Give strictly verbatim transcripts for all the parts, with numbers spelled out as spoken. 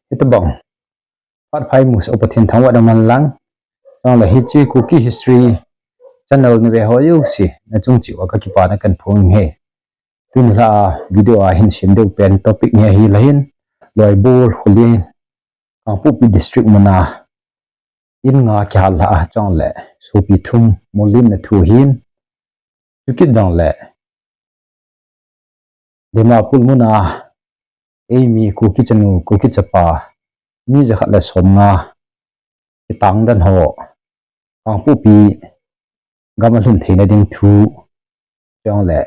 Hitabang phat phai musa u Pathen thangvah na man lang. Chang le hiche Kuki History channel na ve ho jouse, na chung cheh uva ka kipana kan phong e. Tuni la video a hin sem deu pen topic ni ahi lahin, Loibol Khullen, Kangpokpi District muna in nga kihal lha a chang le sopi thum mollimna thu hin, chukit dang le Dimapur muna eimi Kuki chanu, Kuki chapa, mi jakhat le somnga kitang dan ho Kangpokpi gam a lhun theina ding thu chang le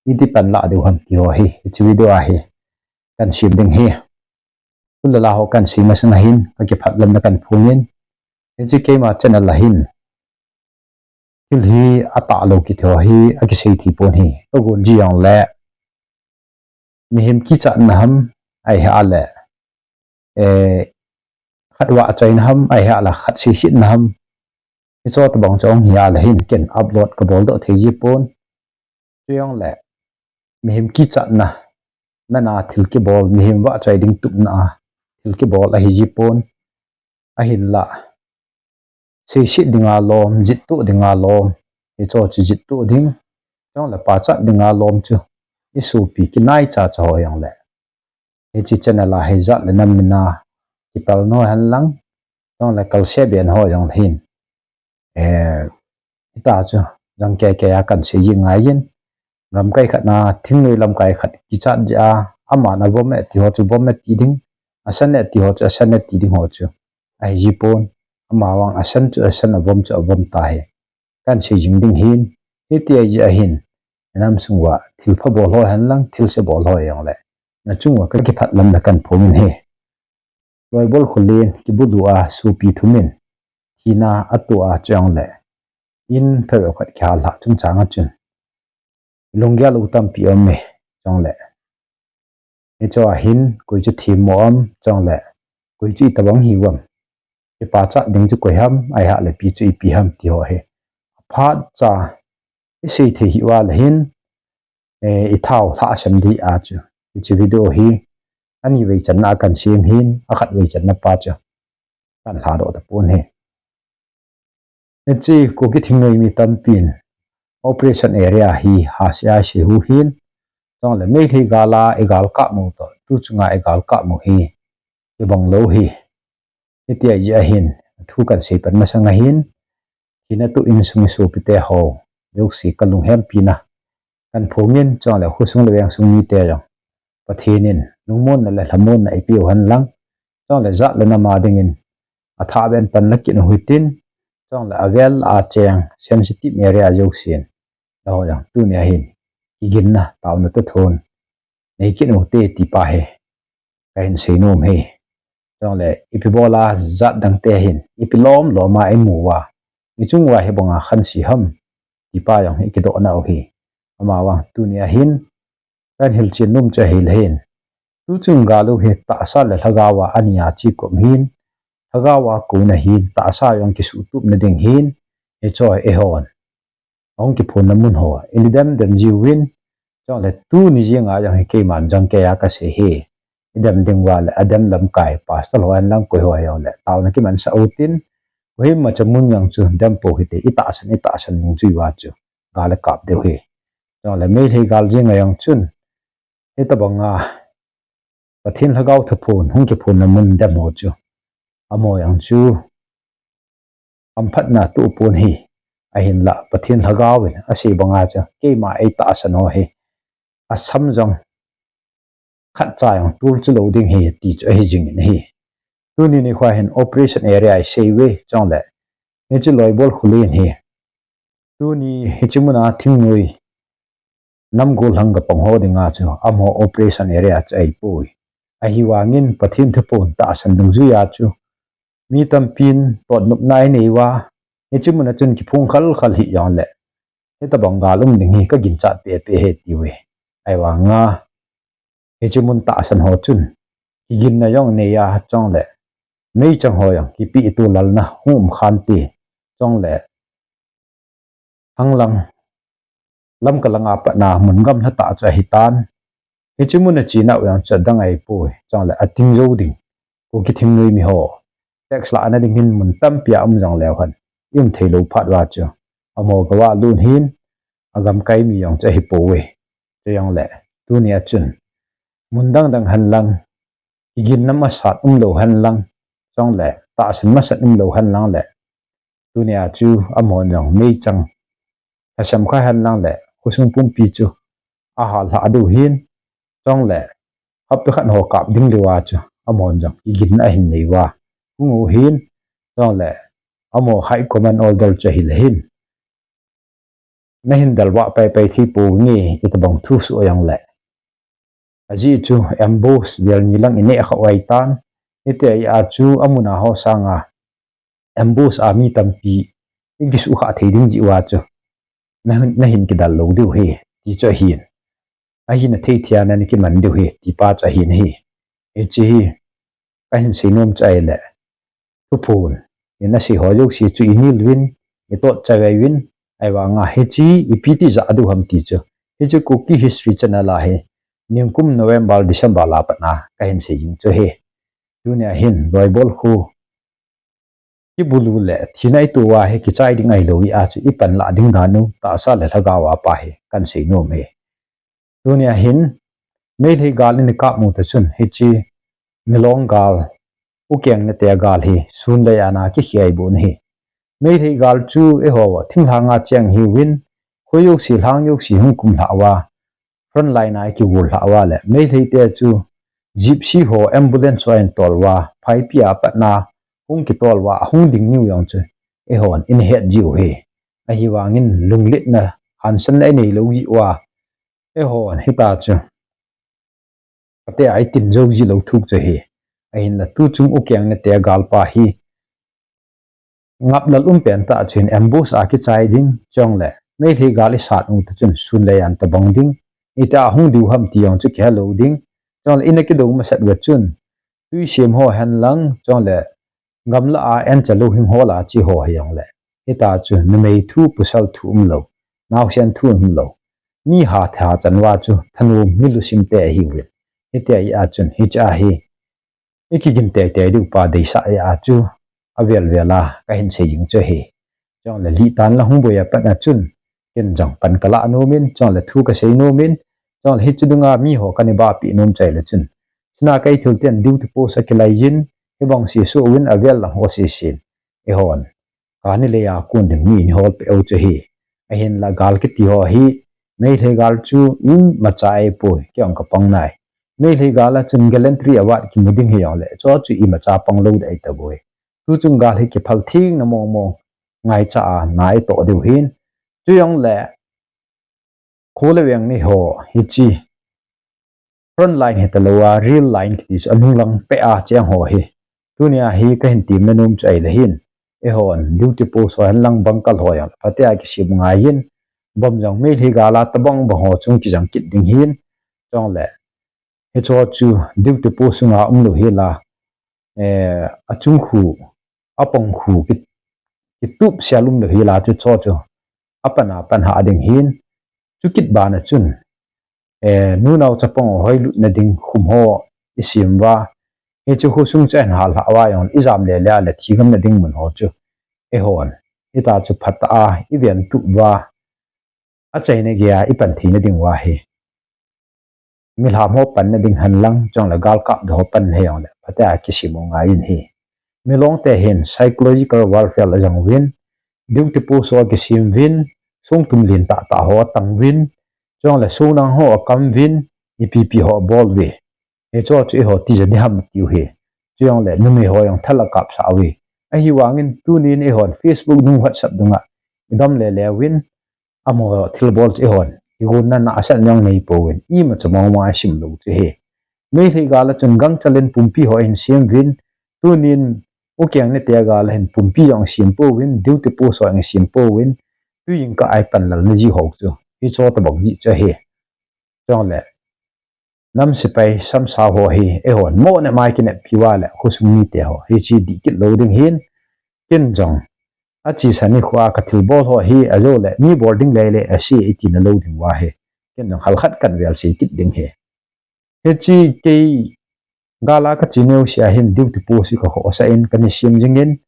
iti pan la deu ham ti ho hi, hiche video a hi kan sem ding ahi. Tun le la ho kan sei masang a hin ka kiphat lamna kan phong in, hiche keima channel a hin thil hi atah lou kiti ho hi akisei thei pon ahi. Ka gon ji jong le mihem kichatna ham, ahilou le khat vahchoina ham, ahilou le khat seisetna ham, hiche tabang chu ahung hi a le hin ken upload ka bol doh thei ji pon. Chujong le mihem kichatna man a thil kibol, mihem vahchoi ding tupna a thil kibol ahi ji pon. Ahinla seiset dinga lom, jittuh dinga lom, hiche chu jittuh ding, chang le pachat dinga lom chu i sopi kinaicha cha ho jong le hiche channel a hi jat le nam mina kipal no hen lang, chang le kalse ben ho jong le hin, hita chu jangkei kei a kan sei ji ngai in, gamkai khat na thingnoi lamkai khat kichat ji a, aman avom e ti ho chu vom e ti ding, asan e ti ho chu asan e ti ding ho chu ahi ji pon. Amavang asan chu asan, avom chu avom ta hi kan sei jing ding hin, hiti ahi jeh a hin, nam sung uva thilpha bol ho hen lang thilse bol ho jong le na chung uva ka kiphat lamna kan phong in ahi. Loibol Khullen kibulu a sopi thum in thina ato a chang le in phabep khat kihal lha chungchang a chun lunggel u tampi um e, chang le hiche a hin koi chu themmo um, chang le koi chu itobang hi uvam, kipachat ding chu koi ham, ahilou le ipi chu ipi ham ti ho hi aphatcha isei thei hih uva le hin, ithao lhahsam ding a chu hiche video hi ani vei channa a kan sem hin, akhat vei channa pa chu kan lhadoh tapon ahi. Hiche Kuki thingnoi mi tampin operation area hi ha sei a sei u hin, chang le Meitei gal a igalkap u toh tu chunga igalkap u hi kibang lou ahi. Hiti ahi jeh a hin thu kan sei pan masang a hin thina toh insung i sopite ho jouse ka lunghempina kan phong in, chang le khosung le vengsung mite jong Pathen in lungmonna le lhamonna eipeu hen lang, chang le jat le nam a dingin athah beh in pan la kit u hitin, chang le avel a cheng sensitive area jousen eiho jong tuni a hin kiginna, taona toh thon nei kit u hite ti pa hi kahin sei nom e. Chang le ipi bol a jat dangte hin ipi lom lom a imu uva, ichung uva hibanga khanse ham ti pa jong hi kidohna u ahi. Amavang tuni a hin kahin hilchen nom chu ahile hin, tu chung gal u hi tahsa le lhagao a ani a chekop hin, lhagao a kona hin tahsa jong kisuhtupna ding hin, hiche eihon ahung kiphonna mun ho i dem dem jiuvin, chang le tuni jeng a jong hi keiman jangkei a ka sei hi, i dem ding uva le adem lamkai pastor ho hen lang koi ho hijongle taona kimansah u hitin, koimacha mun jong chu dem pou hite, itahsan itahsan nungjui uva chu gal akap diu ahi. Chang le Meitei gal jeng a jong chun hitobanga Pathen lhagao thuphon hung kiphonna mun dem ho chu amaho jong chu hamphatna atoh pon ahi. Ahinla Pathen lhagao in asei banga chu keima eitahsan ho hi asam jong khatcha jong tul chu lou ding ahi ti chu ahi jingin ahi. Tuni nikho hin operation area isei uve, chang le hiche Loibol Khullen hi tuni hiche muna thingnoi nam gollhang gapang ho dinga chu amaho operation area chu ahipoi. Ahivangin Pathen thuphon tahsan dungjuia chu mi tampin totnopna inei uva, hiche muna chun kiphong khalkhal hih jongle hitobang gal um ding hi kaginchat pepe ahi atiuve. Ahivanga hiche mun tahsan ho chun kiginna jong nei a, chang le meichang ho jong kipehto lalna hung um khante, chang le hanglang Lamka langa patna mun gamla tah chu ahitan. Hiche mun a chenau jong chu adang ahipoi, chang le ating jou ding Kuki thingnoi mi ho tax lahna ding hin mun tampi a um jong leu hen, i um thei lou phat uva chu, amaho gava lun hin, agamkai mi jong chu ahi pouve. Chujongle, tunia chun, mun dang dang hen lang, kiginna masat um lou hen lang, chule tahsan masat um lou hen lang le, tunia chu amahon jong meichang, lhasam kha hen lang le, khosung pumpi chu ahal lhah diu hin, chule, hapta khat ho kap ding diuva chu, amahon jong kiginna ahin nei uva, hung u hin, chule, amaho high command order chu ahile hin, nahin del vah pai pai thei pou nge, itobang thu soh jongle. Ajeh chu ambush vel ni lang ineh kha u ahitan, hitia chu amun a ho sanga ambush a mi tampi in kisuhkhah thei ding jeh uva chu, nahin, nahin kidel lou diu ahi, ti chu ahin. Ahina thei thei a nakiman diu ahi, ti pa chu ahin ahi. Hiche hi kahin seinom chu ahile, thuphon in asei ho jouse chu inel uvin, itot chavei uvin, ahivanga hiche ipi tijat diu ham ti chu, hiche Kuki History Channel a hi, ningkum November, December la pat a kahin sei jing chu ahi. Tunia hin loibol khu kibulu le thina itoh uva hi kichai ding ahilou jeh a chu ipan lah ding dan u tahsa le lhagao a pa hi kahin seinom e. Tunia hin Meitei gal in ikap mu ta chun hiche Milong gal, Ukeng Nate gal hi sun le jan a kikhai bon ahi. Meitei gal chu eiho thinglhang a cheng hiuvin, khoi jouse lhang jouse hung kumlhah uva, front line a ikigol lhah uva le Meitei te chu Gypsy ho ambulance ho ahin tol uva, Phaipi a pat a hung kitol uva, ahung ding niu jong chu eihon inahet jiu ahi. Ahivangin lungletna, hansanna inei lou jeh uva, eihon hitia chu kati a itin jou ji lou thu chu ahi. Ahinla tuchung Ukeng Nate gal pa hi ngaplel um pen tah chun ambush a kichai ding, chule Meitei gal isat u ta chun sun le jan tobang ding, itia hung diu ham ti jong chu kihelou ding, chule ina kidou masat uva chun, twisem ho hen lang, chule gamlah a ancha louhing ho la che ho hijongle, hitia chu numei thu, pasal thu umlou, naosen thu umlou, mi hatah chan uva chu thanom, mi lungsim te ahiuvin, hitia chun hiche a hi ikigin teitei diu pa deisah jeh a chu avel vel a kahin sei jing chu ahi. Chule lhihtan la hung boi a pat a chun, ken jong pan kalah nom in, chule thu kasei nom in, chule hiche dunga miho kana bapeh nom chu ahile chun, chuna kei thil ten duty post a kilai jin, hibang sesoh uvin avel lang ho sesen, eihon kani lei a kon ding mi inhol peh u chu ahi. Ahinla gal kiti ho hi, Meitei gal chu imacha ahipoi, kei jong kapang nai. Meitei gal a chun gallantry award kimu ding hijongle, chu chu imacha pang lou ding ahitapoi. Tuchung gal hi kiphal thengna mong mong ngaicha a na itoh diu hin. Chujongle, kho le veng miho hiche front line hitalouva, real line kiti chu anung lang peh a cheng ho hi, tunia hi kahin temna nom chu ahile hin, eihon duty post ho hen lang, bunker ho jong phatea kisem ngai in, bomb jong Meitei gal a tobang bang ho chung kijang kit ding hin, chule hicheho chu duty post sunga umlou hel a, achung khu, apang khu kitup sel umlou hel a, chuche chu apan a pan hah ding hin, chukit bana chun nunao chapang hoilutna ding khum ho isem uva, hiche khosung chu ahin hallhah uva jong ijam le le a le thi gamna ding mun ho chu, eihon hitia chu phatah a iventup uva, achaina geiya ipan theina ding uva hi, milham ho panna ding hen lang, chule galkap ho panna hijongle phatea kisem u ngai in ahi. Milong te hin psychological warfare ajang uvin, duty post ho akisem uvin, songtum lentah tah ho atang uvin, chule sonang ho akam uvin, ipi ipi ho abol uve. Hicheho chu eiho tija ding ham atiu hi. Chujongle numei ho jong thal akapsah uve. Ahivangin tunin eihon Facebook nung, WhatsApp dunga idam le le uvin, amaho thilbol chu eihon kigonna nahsah jong neipouvin, imacha mong mong a isim lou chu ahi. Meitei gal a chun gangchal in pumpi ho ahin sem uvin, tunin Ukeng Nate gal a hin pumpi jong asem pouvin, duty post ho jong asem pouvin, twijingkah a ipan lelna ji ho chu hicheho tobang jeh chu ahi. Chule, nam sepai samsao ho hi eihon moh ne mai kineppi uva le khosung mite ho hiche dih kit lou ding hin, ken jong achesa nikho a kathilbol ho hi ajoule mi bol ding lele ase itina lou ding uva hi, ken jong halkhat kan velsei kit ding hi. Hiche kei Gal a kache neo sea hin duty post hi kakhohsah in kana sem jingin,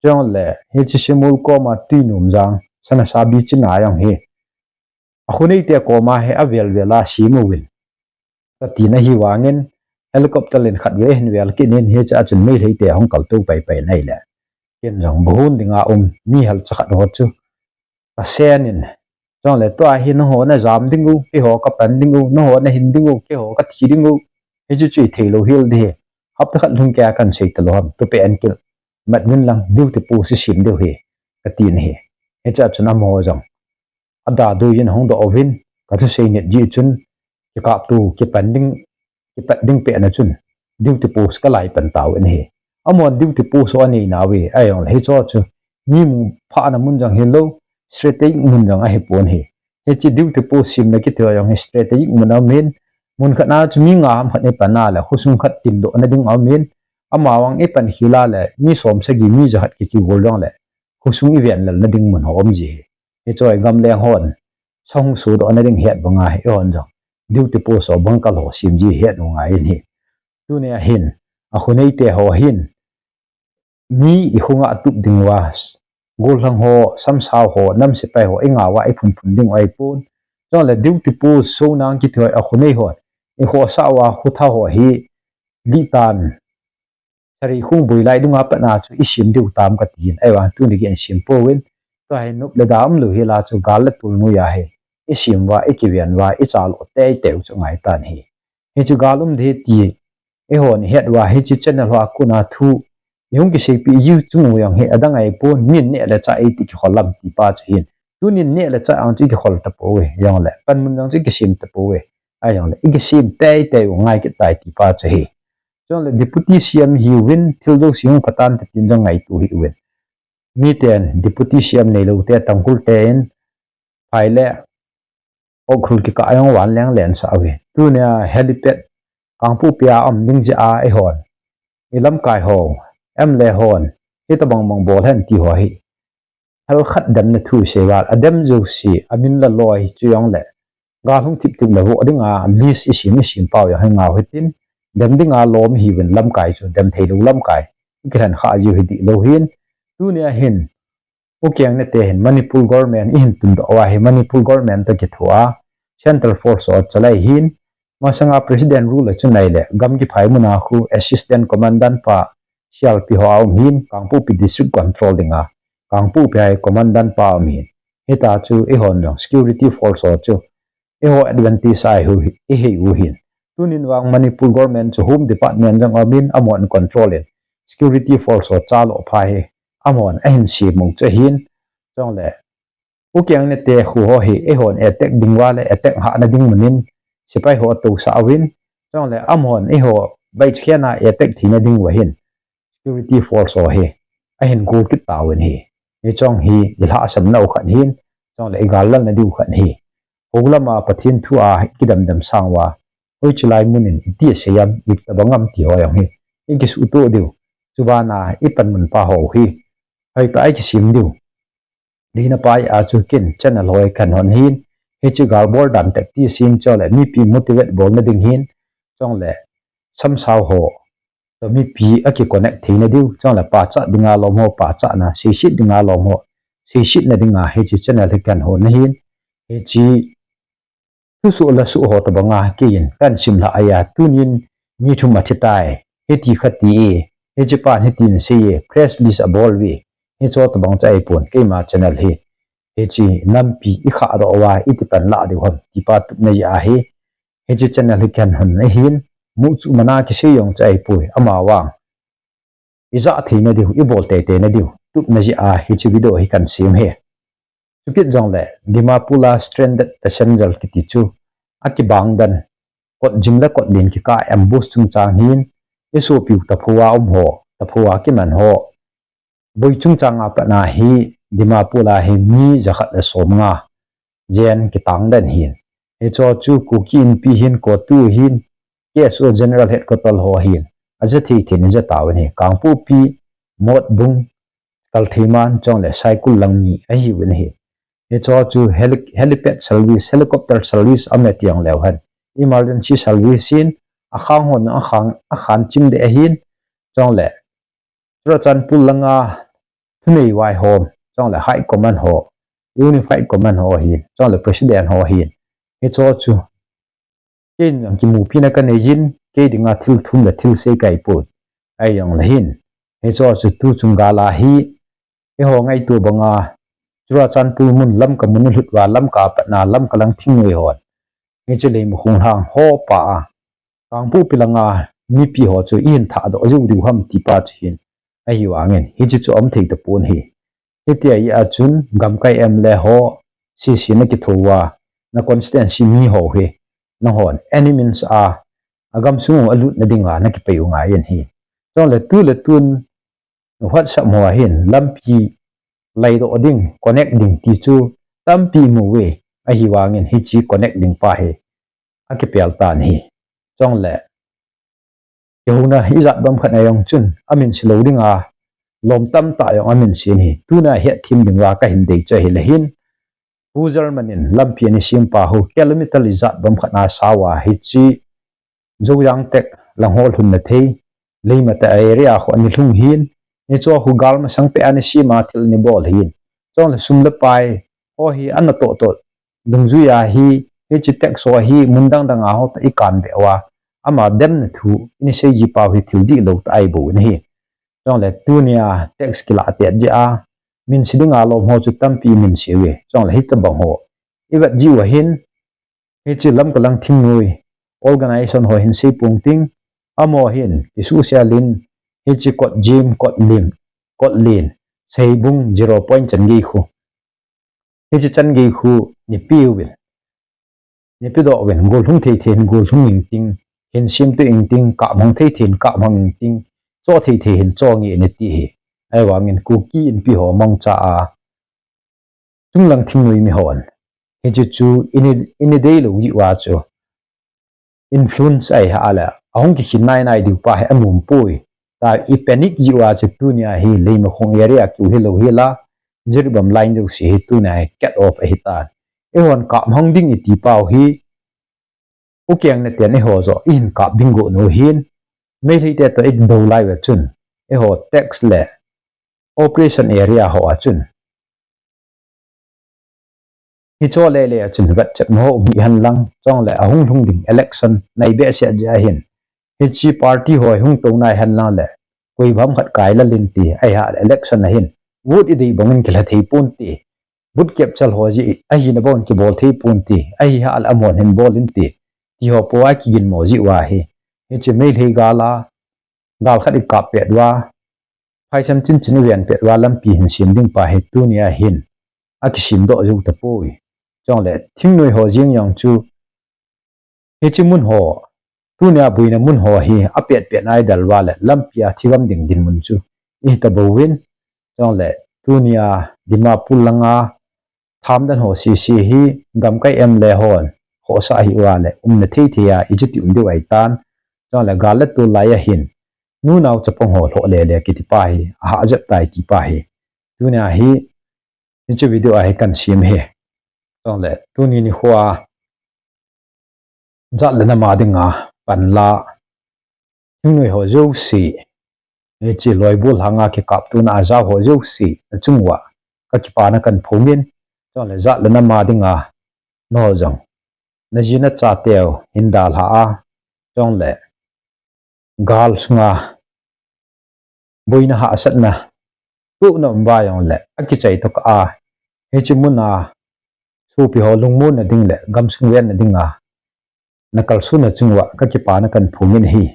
chule hiche Shimol koma Tuinomjang, Sanasabi china jong hi akhoneite koma hi avel vel a sem uvin, katin, ahivangin helicopter in khatvei hin vel kit in, hiche a chun Meiteite hung kaltou paipai in ahile, ken jong buhun dinga um mi halcha khat ho chu kasen in, chule tua hi nangho najam dingu, keiho kapan dingu, nangho nahin dingu, keiho kathi dingu, hichu chu ithei lou hel ding ahi. Hapta khat lhung keiya kahin sei talou ham, tupeh in kimat uvin lang, duty post hi sem diu ahi, katin ahi. Hiche a chun amaho jong adadui in ahung doh uvin, kathusei nit jeh chun kikaptou, kipan ding, kipat ding petna chun duty post kalai pan tauvin ahi. Amahon duty post ho anei nauve, ahijongle hicheho chu mi mu phahna mun jong hilou, strategic mun jong ahipon ahi. Hiche duty post semna kiti ho jong hi strategic mun aumin, mun khat na chu mi nga ham khat ipan a le khosung khat tindohna ding aumin, amavang ipan khel a le mi som sagi, mi jakhat ki kigol jongle khosung iven lelna ding mun ho um ji ahi. Hicheho hi gamleng hon sa hung sodohna ding het banga hi eihon jong duty post ho bangkal ho sem ji het u ngai in ahi. Tunia hin akhoneite ho hin mi ikhonga atup ding uva, gollhang ho, samsao ho, nam sepai ho ingah uva iphunphun ding u ahipon, chule duty post sonang kiti ho akhonei hon ikhohsah uva khotha ho hi lihtan Sareikhong boi lai dunga patna chu isem diu tam katin, ahivang tuni geiyin sem pouvin, tua hi nop le da umlou hel a chu gal le tol noiya hi isem uva, ikiven uva, ichalo teitei u chu angaitan ahi. Hichu gal um ding ahi ti eihon ihet uva, hiche channel hoa kona thu ihung kiseipeh jiu chung u jong hi adang ahipon, min neh le chah eiti kikhol lam ti pa chu ahin. Tunin neh le chah jong chu ikikhol tapouve, jongle panmun jong chu ikisem tapouve, ahijongle ikisem teitei u ngai kit tai ti pa chu ahi. Chule Deputy C M hiuvin, thil jouse hung phatan te tin jong ngaito hih uvin. Miten Deputy C M neilou te, Tangkhul te in phai le Ukhrul kikah a jong vanleng lensah uve. Tunia helipad Kangpokpi a um ding jeh a eihon, ilamkai ho, M L A hon hitobang bang bol hen ti ho hi, hel khat demna thu isei val, adem jouse amin la loi chu jongle, gal hung thip thip le voh dinga list isem, isem pau jong hi ngau hitin, dem dinga lom ihiuvin, lamkai chu dem theilou lamkai ikilhen khah jiu hi dihlou hin. Tunia hin U Keng Nete hin Manipur government ihin tundoh uva hi, Manipur government toh kithoa central force ho chalai hin, masanga President rule a chu naile gam kiphai muna khu assistant commandant pa C R P ho aum hin, Kangpokpi district control dinga Kangpokpi a hi commandant pa aum hin, hitia chu eihon jong security force ho chu eiho advantage a ihu-, ihei u hin. Tunin vang Manipur government chu Home Department jong aumin, amahon control in security force ho chalo pha hi amahon ahin sem u chu ahin. Chule U Keng Nete khu ho hi eihon attack ding uva le attack hahna ding mun in sepai ho atousah uvin, chule amahon eiho vaichena attack theina ding uva hin security force ho hi ahin gol kit tauvin ahi. Hiche jong hi ilhahsamnau khat ahin, chule igallalna diu khat ahi. Houlama Pathen thua ikidemdem sang uva, hoiche lai mun in iti asei am, itobang am ti ho jong hi ikisuhtoh diu, chubana ipanmun pa ho hi hoitah a ikisem diu dihna pa a chu ken channel ho hi kahin hon ahin. Hiche gal bol dan tactics in, chule mipi motivate bolna ding hin, chule samsao ho toh mipi aki connect theina diu, chule pachat dinga lom ho pachatna, seiset dinga lom ho seisetna dinga hiche channel hi kahin hon ahin. Hiche thusoh lasuh ho tobanga keiin kahin simlhah ahi. Tunin mi thum athi tai, hiti khati e, hiche pan hitin asei e, press release abol uve, hicheho tobang chu ahipon, keima channel hi hiche nampi ikhahdoh uva iti pan lah diu ham ti pa tupna jeh ahi. Hiche channel hi kahin hon ahin, muchuh mana kisei jong chu ahipoi, amavang ijah theina diu, ibol teitei na diu tupna jeh a hiche video hi kahin sem ahi. Chukit jongle Dimapur a stranded passenger kiti chu akibang dan, kot jing le kot len kikah ambush chungchang hin, isopiu Taphou a um ho, Taphou a kiman ho, boi chungchang a patna hi Dimapur a hi mi jakhat le somnga jen kitang den ahin. Hicheho chu Kuki Inpi hin, CoTU hin, K S O General Headquarter ho hin, aja thei thei in aja tauvin ahi. Kangpokpi, Motbung, Kaltheiman, chule Saikul lang mi ahiuvin ahi. Hicheho chu heli-, helipad service, helicopter service aume ti jongleu hen, emergency service in, akhang hon akhang, akhan chim deh ahin, chule Churachandpur langa thunei vaihom, chule High Command ho, Unified Command ho hin, chule President ho hin, hicho chu kei jong kimupina kanei jin, kei dinga thil thum le thil sei kaipon. Ahijongle hin, hicho chu tuchung gal a hi, eiho ngaito banga, Churachandpur mun Lamka mun alut uva, Lamka patna, Lamka lang thingnoi hon, hiche Leimakhong lhang ho pa a, Kangpokpi langa mipi ho chu ihin thahdoh jiu diu ham ti pa chu hin, ahivangin hiche chu aum thei tapon ahi. Hitia hi a chun gamkai M L A ho, C C na kithou uva, na constituency mi ho hi, nanghon any means a, agamsung u alutna dinga nakipai u ngai in ahi. Chule tu le tun WhatsApp ho a hin lampi laidoh ding, connect ding ti chu tampi imu uve, ahivangin hiche connect ding pa hi akipel tan ahi. Chule kihouna ijat bang khat na jong chun aminse lou dinga lom tamtah jong aminse in ahi. Tuna hetthem ding uva kahin dei chu ahile hin, Pu German in lampi ana sem pa ho kilometer ijat bang khat na sao a hiche Zoyang Tech lang ho lhunna thei, Leimata area ho ana lhung hin, hicho khu gal masang peh a ana sem a thil ana bol hin, chule sum le pai ho hi ana tohtoh dungjuia hi, hiche tax ho hi mun dang dang a ho toh ikan beh uva, ama demna thu ina sei ji pau hi thil dihlou tah ahibou in ahi. Chule tunia tax kilah tet jeh a minse dinga lom ho chu tampi iminse uve. Chule hitobang ho ivet jiu ahin, hiche Lamka lang thingnoi organization ho hin seipong ting, amaho hin isuhsel in, hiche Kotjim, Kotlim, Kotlen, Seibung zero point chan gei khu, hiche chan gei khu nipeuvin, nipedoh uvin, gollhung thei thei hin gollhung inting, hin semtoh inting, kaphang thei thei hin kaphang inting, cho thei thei hin cho nge nati ahi. Ahivangin Kuki Inpi ho mangcha a chunglang thingnoi mihon hiche chu ina, ina deilou jeh uva chu influence ahi a le, ahung kikhin nai nai diu pa hi anompoi. Tua i panic jeh uva chu tunia hi Leimakhong area kiu hilou hila, Jiribam line jouse hi tunia hi cut off ahitan. Eihon kaphang ding iti pau hi, ukeng naten eiho joh ihin kap ding got u hin, Meiteite toh idou lai uva chun, eiho tax le operation area ho a chun hicho lele a chun vetchetna ho um hihen lang, chule ahung lhung ding election nai behseh jeh ahin, hiche party ho hung tou nai hen lang le, koi bang khat kai lal in ti, ahile election a hin vote idei bangin kilha thei ponte, vote capture ho jeh ahina bangin kibol thei ponte, ahi a le amahon hin bol inte, ti ho po a kiginmo jeh uva hi, hiche Meitei gal a, gal khat ikap pet uva, phaisam chin chin iven pet uva lampi hin sem ding pa hi tunia hin akisemdoh jou tapoi. Chule thingnoi ho jeng jong chu, hiche mun ho, tunia boina mun ho hi apet pet na idel uva le lampi a thigam ding dinmun chu ihi tabouvin, chule tunia Dimapur langa thamdan ho sese hi gamkai M L A hon khohsah ahi uva le umna thei thei a ichuti um diu ahitan, chule gal le tol lai a hin nunao chapang ho lhoh lele kiti pa hi ahahjep tai ti pa hi tunia hi, hiche video a hi kahin sem ahi. Chule tuni nikho a jat le nam a dinga panla thingnoi ho jouse, hiche Loibol lhanga kikaptona a jao ho jouse nachung uva kakipana kahin phongin, chule jat le nam a dinga nangho jong naji nachateu hin dalha a, chule gal sunga boina hahsatna tohna um uva jongle akichai tokah a, hiche muna sopi ho lungmonna ding le gamsung venna dinga nakalsonna chung uva kakipana kahin phongin ahi.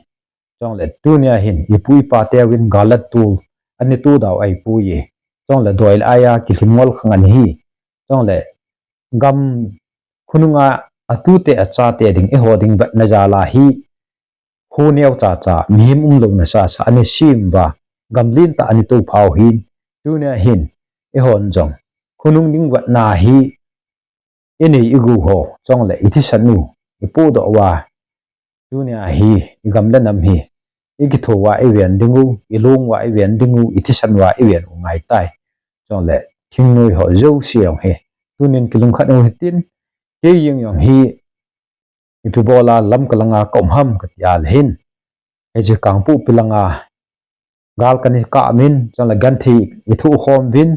Chule tunia hin ipu ipa teuvin gal le tol ana to dau ahipoi, chule doi le aia kilhim ngol khang ana hi. Chule gam khonunga atute achate ding eiho ding vetna jal a hi, kho neocha cha, mihem umlouna sasa ana sem uva, gam lentah ana to phau hin, tunia hin eihon jong khonung ding vetna hi inei igou ho, chule ithisan u ipohdoh uva, tunia hi igam le nam hi ikitho uva iven ding u, ilong uva iven ding u, ithisan uva iven u ngaitai. Chule thingnoi ho jouse jong hi tunin kilungkhat u hitin, kei jeng jong hi ipi bola Lamka langa ka um ham kati a le hin, hiche Kangpokpi langa gal kana kap in, chule genthei i thoh khom uvin,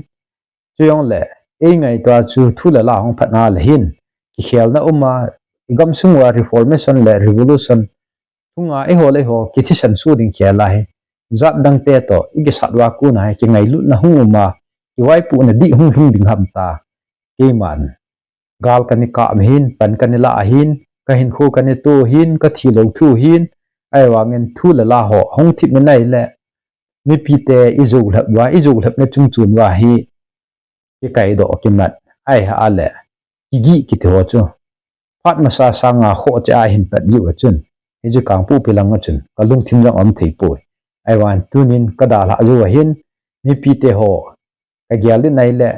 chujongle ei ngaito a chu thu le la hung phatna le hin, kikhelna um a, i gamsung uva reformation le revolution thunga eiho le eiho kithisan soh ding khel ahi. Jat dangte toh i kisat uva kona hi kingailutna hung um a, kivaipohna dih hung lhung ding ham tia keiman gal kana kap ahin, pan kana la ahin, ka hinkho kana to ahin, ka thi lou thu ahin, ahivangin thu le la ho hung thip in ahile, mipite i jou lhep uva, i jou lhepna chungchon uva hi kikaidoh kimat, ahi a le kigih kiti ho chu phat masa sanga khoh cheh a hin pat jiu a chun, hiche Kangpokpi langa chun ka lungthim jong um thei poi. Ahivangin tunin ka dalhah jou ahin, mipite ho ka gel in ahile,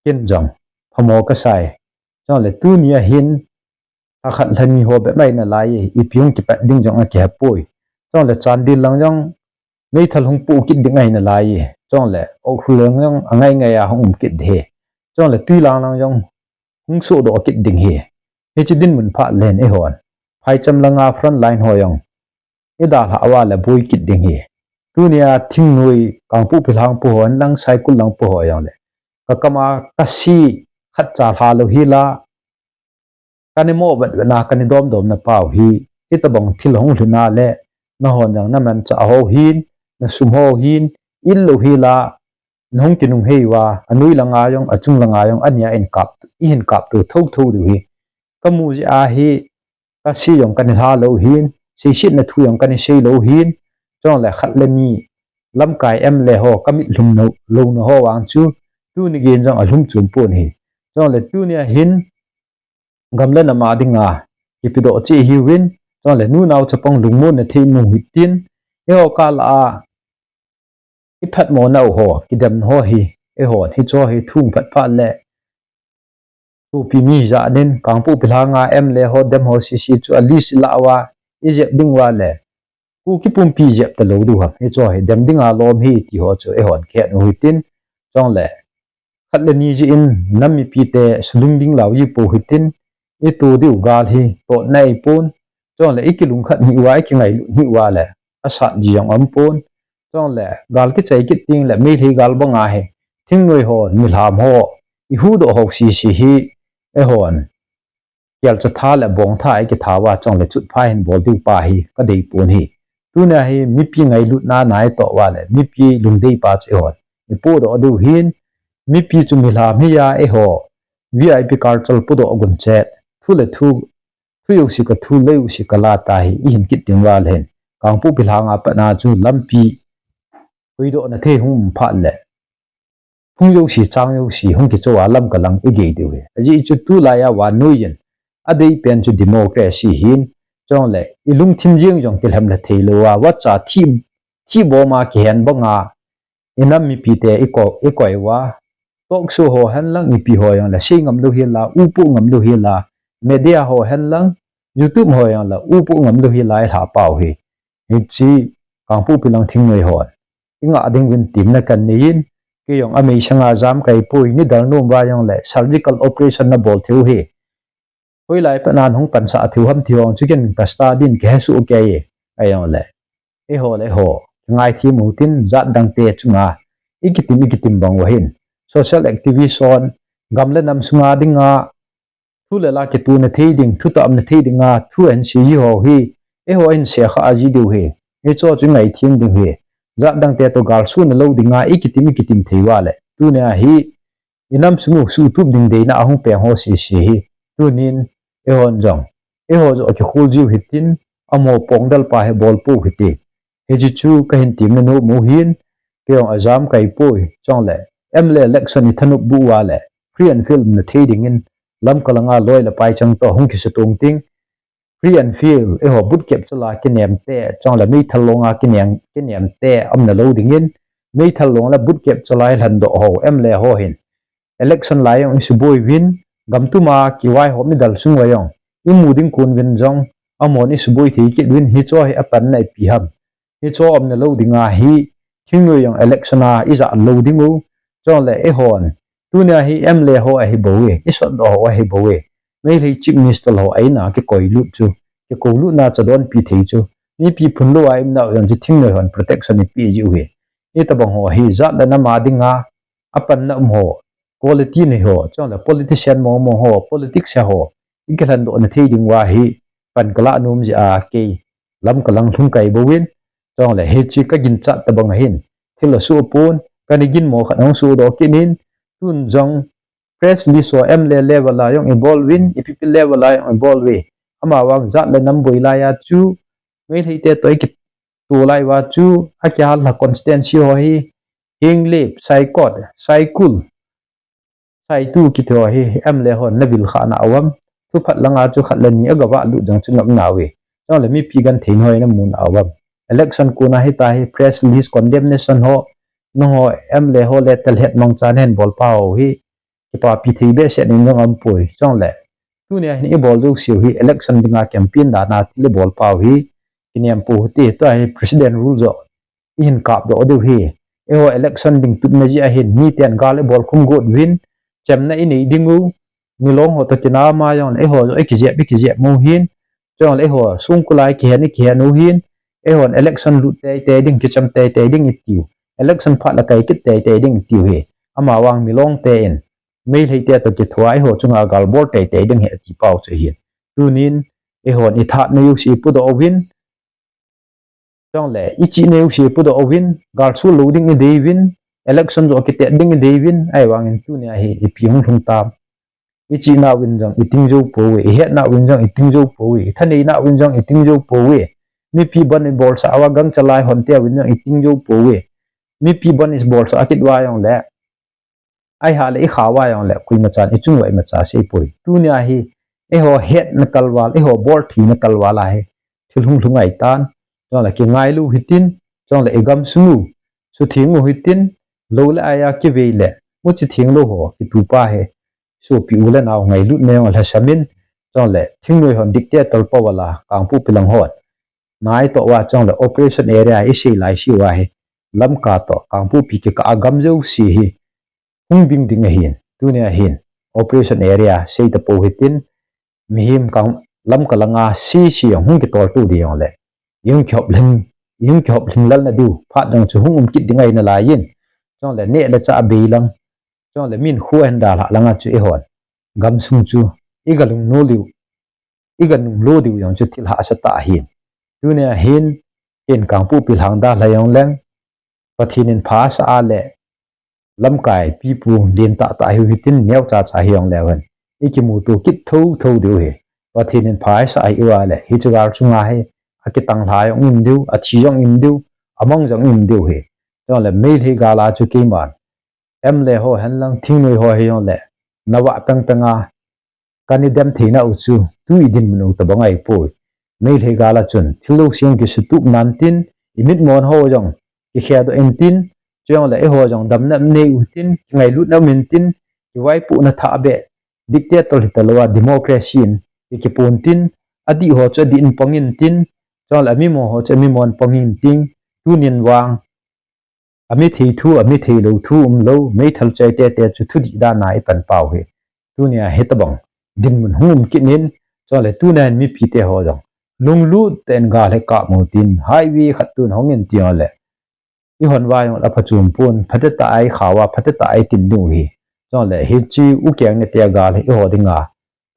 ken jong phamo ka sai. Chule tuni a hin, lha khat lha ni ho bep mai nalai e, ipi hung kipat ding jong akihe poi. Chule Chandel lang jong meithal hung poh kit ding ahi nalai e. Chule Ukhrul lang jong angai ngai a hung um kit ding ahi. Chule Tuilang lang jong hung sohdoh kit ding ahi. Hiche dinmun phat le hin eihon phaicham langa front line ho jong i dalhah uva le boi kit ding ahi. Tunia thingnoi Kangpokpi lang po ho, lang Saikul lang po ho jongle, ka kama ka se khatcha lha lou hi la, kana mo vet vet na, kana domdom na pau hi, hitobang thil hung lhun a le, nahon jong na manchah ho hin, na sum ho hin, it lou hi la, na hung kinunghei uva, anoi langa jong, achung langa jong, ania in kap, i hin kap to thotho diu ahi. Ka mu jeh a hi, ka se jong kana lha lou hin, seisetna thu jong kana sei lou hin, chule khat le ni lamkai M L A ho ka mit lhum lou, louna ho vang chu, tuni geiyin jong alhum chom pon ahi. Chule tunia hin, gam le nam a dinga kipedoh cheh ihiuvin, chule nu nao chapang lungmonna thei mu hitin, eiho kah a i phatmo nau ho, kidem ho hi, eihon hicheho hi thu hung phat phat le, sopi mi hijat in, Kangpokpi langa M L A ho, dem ho sese chu a list i lah uva, i jep ding uva le, Kuki pumpi jep talou diu ham, hicheho hi dem dinga lom ahi ti ho chu eihon kihet u hitin, chule khat le ni jeh in nam mipite suling ding lau ji pou hitin, i to diu gal hi totna ahipon, chule i kilungkhat hih uva, i kingailut hih uva le, asat ji jong aumpon, chule gal kichai kit tengle Meitei gal banga hi, thingnoi ho, milham ho, i huhdoh ho sese hi, eihon kelcha tha le bongtha i kitha uva, chule chutpha hin bol diu pa hi ka deipon ahi. Tunia hi mipi ngailutna natoh uva le, mipi lungdei pa chu eihon i pohdoh diu ahin, mipi chu milham hi a eiho V I P culture pohdoh guncheh, thu le thu, thu jouse ka thu, lei jouse ka la tia hi i hin kit ding uva le hin, Kangpokpi langa patna chu lampi huhdohna thei hung um phat le, phung jouse, chang jouse hung kichou a Lamka lang i gei diu ahi. Ajeh chu tulai a vannoiyin adeipen chu democracy ahin, chule i lungthim jeng jong kilhem lha thei lou a, vacha thi, thibom a kihen banga i nam mipite i ko, i koi uva, talk show ho henlang, ipi ho jongle sei ngam lou hi la, u poh ngam lou hi la, media ho henlang, YouTube ho jongle u poh ngam lou hi la, i lha pau hi. Hiche Kangpokpi lang thingnoi hon i ngah ding uvin temna kanei in, kei jong amei sanga jam kahi poi, nidar nom uva jongle surgical operation nabol thei u ahi. Hoilai pat a nahung pansah thei u ham ti ho chu ken ka study in kahe soh kei e, ahijongle, eiho le eiho kingaithem u hitin, jat dangte chunga i kitim, i kitim bang uva hin, social activist hon gam le nam sunga dinga thu le la kitona thei ding, thutah umna thei dinga thu ahin sei ji ho hi, eiho ahin seikhah ji diu ahi. Hicheho chu i ngaithem diu ahi. Jat dangte toh gal suna lou dinga i kitim, i kitim thei uva le, tunia hi i nam sung u suhtup ding deina ahung peng ho sese hi, tunin eihon jong, eiho joh kikhol jiu hitin, amaho pongdal pa hi bol pou hite. Hiche chu kahin temna nom u ahin, kei jong ajam kahi poi, chule M L A election i thanop bou uva le, free and fair umna thei dingin, Lamka langa loi le pai chang toh hung kisutung ting, free and fair, eiho boot capture a kinem te, chule meithal longa kinem, kinem te umna lou dingin, meithal long le boot capture a lhandoh ho M L A ho hin election lai jong i suboi uvin, gamtum a kivai ho midal sung uva jong i mu ding kon uvin jong, amahon i suboi thei kit uvin, hicheho hi apanna ipi ham. Hicheho umna lou dinga hi, thingnoi jong election a i jah lou ding u, chule eihon, tunia hi M L A ho ahi bou e, i sotdoh ho ahi bou e, Meitei Chief Minister ho a in a kikoi lut chu, kikoulutna chadonpi thei chu, mipi phunlou a iumnau jong chu thingnoi hon protection ipi jiu hi. Hitabang ho hi jat le nam a dinga apanna um ho, quality nei ho, chule politician mong mong ho, politics a ho, ikilhandohna thei ding uva hi pan kalah nom jeh a kei lam kalang lhung kahibouvin, chule hiche kaginchat tobang ahin, thil asoh pon, kana ginmo khat ahung sohdoh kit in, tun jong press release ho M L A level a jong ibol uvin, ipi pi level a jong ibol uve. Amavang jat le nam boi laiya chu, Meiteite toh ikitoh lai uva chu, akihal lha constituency ho hi, Henglep, Saikot, Saikul, Saitu kiti ho hi M L A hon navil khah nau ham? Thuphat langa chu khat le ni agavah lut jong chu ngap nauve. Chule mipi genthei hoi namu nau ham? Election kona hitia hi press release condemnation ho, nangho M L A ho le telhet mangchan hin bolpa ho hi kipapi thei behseh in jong aumpoi. Chule tunia hin ibol jouseu hi election dinga campaign dana thil ibolpau hi kinempou hite, tua hi President rule joh ihin kapdoh diu hi. Eiho election ding tupna jeh ahin miten gal ibolkhum got uvin, chamna inei dingu, milong ho toh kinama jongle eiho joh ikijep ikijep u hin, chule eiho songkul a ikihen ikihen u hin, eihon election lut teitei ding, kicham teitei ding itiu, election phat le kai kit teitei ding itiu hi. Amavang milongte in Meiteite toh kithua eiho chunga gal bol teitei ding hi atipau chu ahin. Tunin eihon ithatna jouse ipudoh uvin, chule ichihna jouse ipudoh uvin, gal sul lou ding idei uvin, election joh kitet ding idei uvin, ahivangin tunia hi ipi hung lhung tam? Ichihna uvin jong iting jou pouve, ihetna uvin jong iting jou pouve, ithaneinau vin jong iting jou pouve. Mipi bandh ibolsah uva gangchalai honte uvin jong iting jou pouve. Mipi bandh ibolsah kit uva jongle, ahiloule ikha uva jongle koimachan ichung uva imacha seipoi. Tunia hi eiho hetna kalval, eiho bol theina kalval a hi thil hung lhung ahitan. Chule kingailou hitin, chule igamsung u sutheng u hitin, lou le ai a kivei le muchi thenglou ho kitupa hi sopi u le nao ngailutna jong alhasamin, chule thingnoi hon dictator power a Kangpokpi lang hon naitoh uva chule operation area isei laiseuva hi Lamka toh Kangpokpi kikah a gam jouse hi hung bing ding ahin, tunia hin operation area seitapou hitin, mihem Kang, Lamka langa sese jong hung kitoltou ding jongle, ihung kihop lhing, ihung kihop lhing lelna diu phat jong chu hung um kit ding ahi nalaiyin, chule neh le chah abei lang, chule min khu ahin dalhah langa chu eihon gamsung chu igalunglo diu, iganunglo diu jong chu thil hahsa tah ahin. Tunia hin, in Kangpokpi lhang dalha jongleng, Pathen in phasah a le, lamkai pipu lentah tah hiu hitin, neocha cha hijongleu hen, ikimuto kit thouthou diu hi. Pathen in phasah a hiuva le hiche gal chunga hi akitang lha jong um diu, athi jong um diu, amang jong um diu hi. Chule Meitei gal a chu keiman M L A ho henlang thingnoi ho hijongle, navah pengpeng a kana dem theinau chu tu idinmun u tobang ahipoi. Meitei gal a chun thil jouse jong kisutup nan tin, imitmon ho jong kikhedoh intin, chujongle eiho jong damna nei utin, kingailutna um intin, kivaipohna thahbeh, dictator hitalouva democracy in ikipon tin, adih ho chu adih in pang intin, chujongle amimo ho chu amimo in pang intin, tunin vang amithei thu, amitheilou thu umlou, meithal chai tete chu thudih dan a ipanpau hi. Tunia hitobang dinmun hung um kit in, chule tunia hin mipite ho jong lunglut tah in gal hi kap u hitin, highway khat tun hong in tijongle, ihon uva jong aphachom pon, phatetah a ikha uva, phatetah a itin diu hi. Chule hiche ukeng nete a gal hi eiho dinga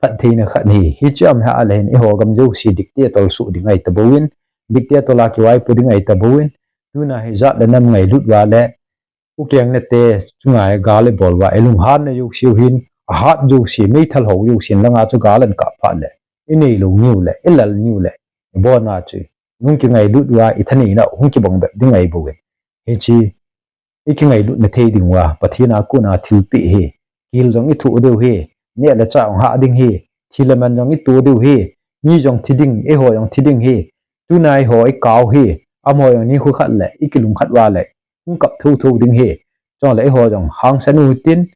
phattheina khat ahi, hiche ham hia le hin eiho gam jouse dictator soh ding ahitabouvin, dictator a kivaipo ding ahitabouvin, tuna hi jat le nam ngailut uva le ukeng nete chunga gal ibol uva ilunghanna jouseu hin, ahat jouse, meithal ho jousen langa chu gal ahin kap phat le, ineilou niu le, ilal niu le, ibona chu hung kingailut uva ithaneinau hung kibang bep ding ahibouve. Hiche ikingailutna thei dinguva Pathen a kona thilpeh hi, kihil jong ithoh diu hi, neh le chah jong hah ding hi, thi le man jong ito diu hi, mi jong thi ding, eiho jong thi ding hi, tuna eiho ikao hi, amaho jong nikho khat le ikilungkhat uva le hung kap thouthou ding hi. Chule eiho jong hangsan u hitin,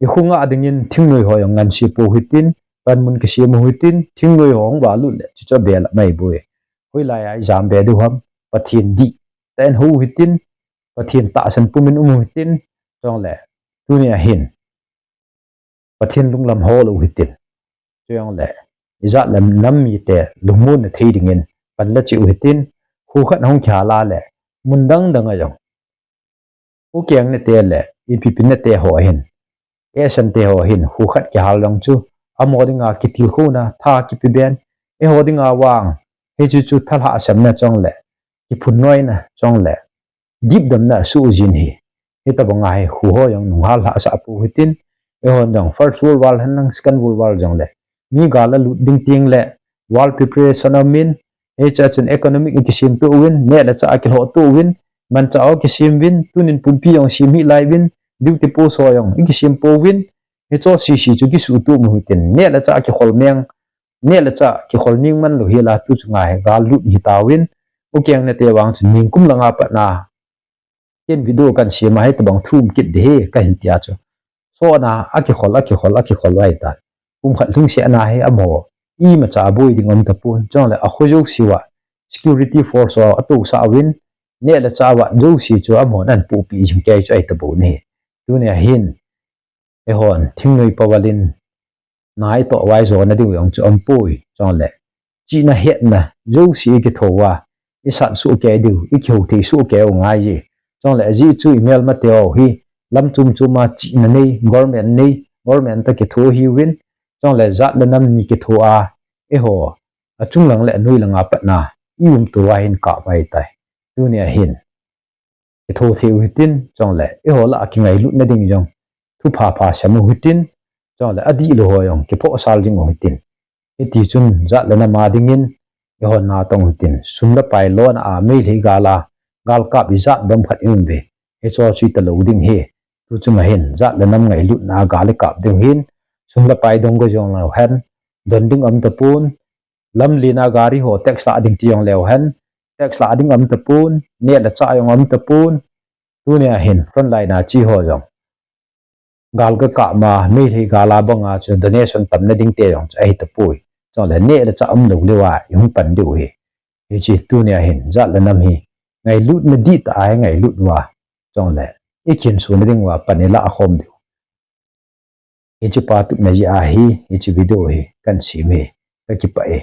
ikho ngah dingin thingnoi ho jong nganse pou hitin, panmun kisem u hitin, thingnoi ho hung valut le chuchu abel a mai boi. Hoilai a ijam be diu ham, Pathen dihtah in hou u hitin, Pathen tahsan pumin um u hitin, chule tunia hin Pathen lunglam holou hitin, chujongle ijat le nam mite lungmonna thei dingin pan la cheh u hitin, kho khat hung kihal a le, mun dang dang a jong, Ukeng nate le, ipi pi nate ho hin, Esan te ho hin, kho khat kihal jong chu, amaho dinga kitilkhouna tha kipe ben, eiho dinga vang, hichu chu thalhah semna chong le, kiphunnoina chong le, dipdamna suh jin hi, hitobanga hi kho ho jong nunghal lhahsah pou hitin, eihon jong First World War hen lang Second World War jong le, mi gal alut ding teng le, war preparation a um in, hiche a chun economic akisem to uvin, neh le chah akilhoh to uvin, manchah ho kisem uvin, tunin pumpi jong sem hih lai uvin, duty post ho jong ikisem pouvin, hicho sese chu kisuhtup u hitin, neh le chah kikhol meng, neh le chah kikhol ning man lou hi la, tu chunga hi gal lut hitauvin, Ukeng nate vang chu nikum langa patna, ken video kan sem a hitobang thu um kit ding hi kahin tia chu. Sona akikhol, akikhol, akikhol ahitan. Pumkhat lhingsetna hi amaho imacha aboi ding um tapon, chule akho jouse uva security force ho atousah uvin, neh le chah uva jouse chu amahon ahin pohpeh jing kei chu ahitabou ahi. Tunia hin, eihon thingnoi pavalin, nai toh vai jona diu jong chu umpoi, chule chihna hetna jouse ikitho uva, isat soh kei diu, ikihou thei soh kei u ngai e. Chule ajeh chu imelmate ho hi, lam chom chom a chihna nei, government nei, government toh kitho ahiuvin, chule jat le nam ni kitho a, eiho, achung lang le anoi langa patna, i umto uva hin kap ahitai. Tunia hin, kitho thei u hitin, chule eiho lah a kingailutna ding jong, thupha pha sem u hitin, chule adihlou ho jong kiphohsal jing u hitin. Hitichun jat le nam a dingin, eihon natong u hitin, sum le pai lona a Meitei gal a, galkap ijat bang khat ium uve, hicho chu italou ding hi. Tu chunga hin jat le nam ngailutna a gal ikap diu hin, sum le pai dong go jong leu hen, don ding um tapon, lamlen a gari ho tax lah ding ti jong leu hen, tax lah ding um tapon, neh le chah jong um tapon, tunia hin frontline a che ho jong, gal kakap ma, Meitei gal a banga chu donation tamna ding te jong chu ahitapoi. Chule neh le chah umlou leuva ihung pan diu hi. Hiche tunia hin jat le nam hi, ngailutna dihtah a ingailut uva, chule ikhinsona ding uva pan ilah khom diu. Hiche pa tupna jeh a hi, hiche video hi kan sem e, kakipah e.